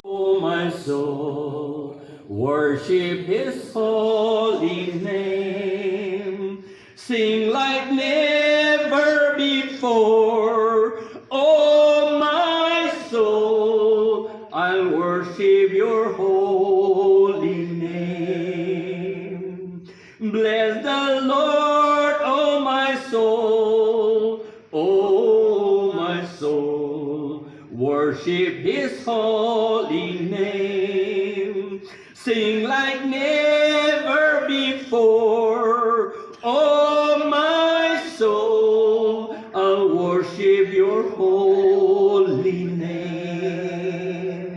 Oh, my soul, worship His holy name. Sing like never before. Oh, my soul, I'll worship your holy name. Bless the Lord, oh, my soul, oh, my soul. Worship His holy name. Sing like never before. Oh, my soul, I'll worship your holy name.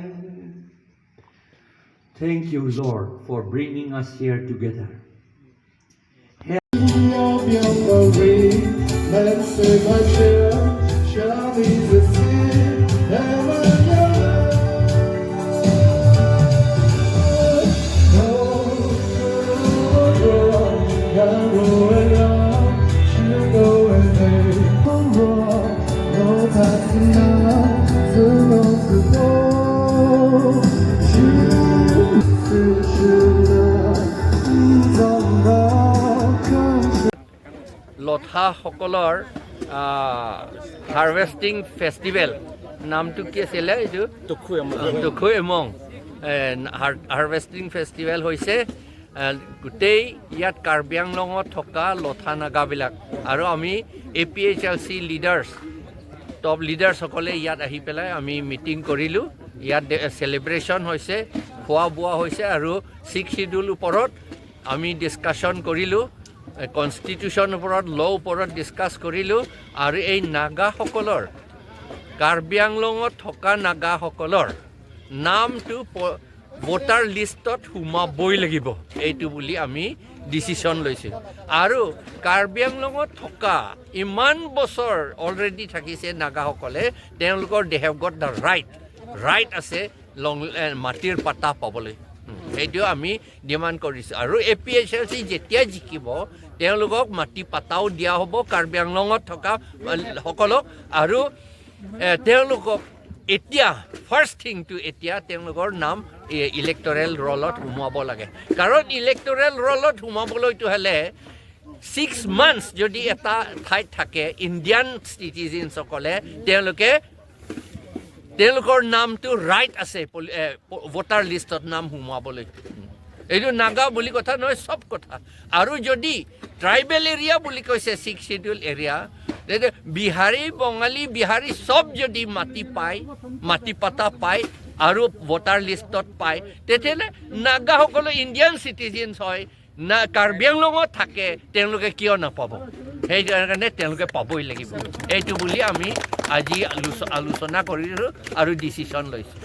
Thank you, Lord, for bringing us here together. লথাসকলৰ harvesting festival, নামটো কি আছিলে এইটো? টুখু among harvesting festival হৈছে। গোটেই ইয়াত কাৰ্বি আংলঙত থকা লথা নাগাবিলাক আৰু আমি এপিএইচএলচি লিডাৰ্ছ, টপ লিডাৰ্ছসকলে ইয়াত আহি পেলাই আমি মিটিং কৰিলোঁ। ইয়াত চেলিব্ৰেশ্যন হৈছে, খোৱা বোৱা হৈছে আৰু ছিক্স চিডিউল ওপৰত আমি ডিছকাশ্যন কৰিলোঁ, কনষ্টিটিউশ্যন ওপৰত, ল' ওপৰত ডিছকাছ কৰিলোঁ। আৰু এই নাগাসকলৰ, কাৰ্বি আংলঙত থকা নাগাসকলৰ নামটো ভোটাৰ লিষ্টত সোমাবই লাগিব, এইটো বুলি আমি ডিচিশ্যন লৈছোঁ। আৰু কাৰ্বি আংলঙত থকা ইমান বছৰ অলৰেডি থাকিছে নাগাসকলে, তেওঁলোকৰ they have got the right আছে লং মাটিৰ পাতা পাবলৈ। সেইটো আমি ডিমাণ্ড কৰিছোঁ। আৰু এপিএইচএলচি যেতিয়া জিকিব, তেওঁলোকক মাটি পাতাও দিয়া হ'ব কাৰ্বি আংলঙত থকা সকলক। আৰু তেওঁলোকক এতিয়া ফাৰ্ষ্ট থিংটো, এতিয়া তেওঁলোকৰ নাম ইলেক্টৰেল ৰলত সোমোৱাব লাগে। কাৰণ ইলেক্টৰেল ৰলত সোমাবলৈতো হ'লে 6 মান্থছ যদি এটা ঠাইত থাকে ইণ্ডিয়ান চিটিজেনসকলে, তেওঁলোকৰ নামটো ৰাইট আছে ভোটাৰ লিষ্টত নাম সোমোৱাবলৈ। এইটো নাগা বুলি কথা নহয়, চব কথা। আৰু যদি ট্ৰাইবেল এৰিয়া বুলি কৈছে, ছিক্স চিডিউল এৰিয়া, তেতিয়া বিহাৰী, বঙালী, বিহাৰী চব যদি মাটি পায়, মাটি পাতা পায় আৰু ভোটাৰ লিষ্টত পায়, তেতিয়াহ'লে নাগাসকলো ইণ্ডিয়ান চিটিজেনছ হয় না, কাৰ্বি আংলঙত থাকে, তেওঁলোকে কিয় নাপাব? সেইকাৰণে তেওঁলোকে পাবই লাগিব, এইটো বুলি আমি আজি আলোচনা কৰিলোঁ আৰু ডিচিশ্যন লৈছোঁ।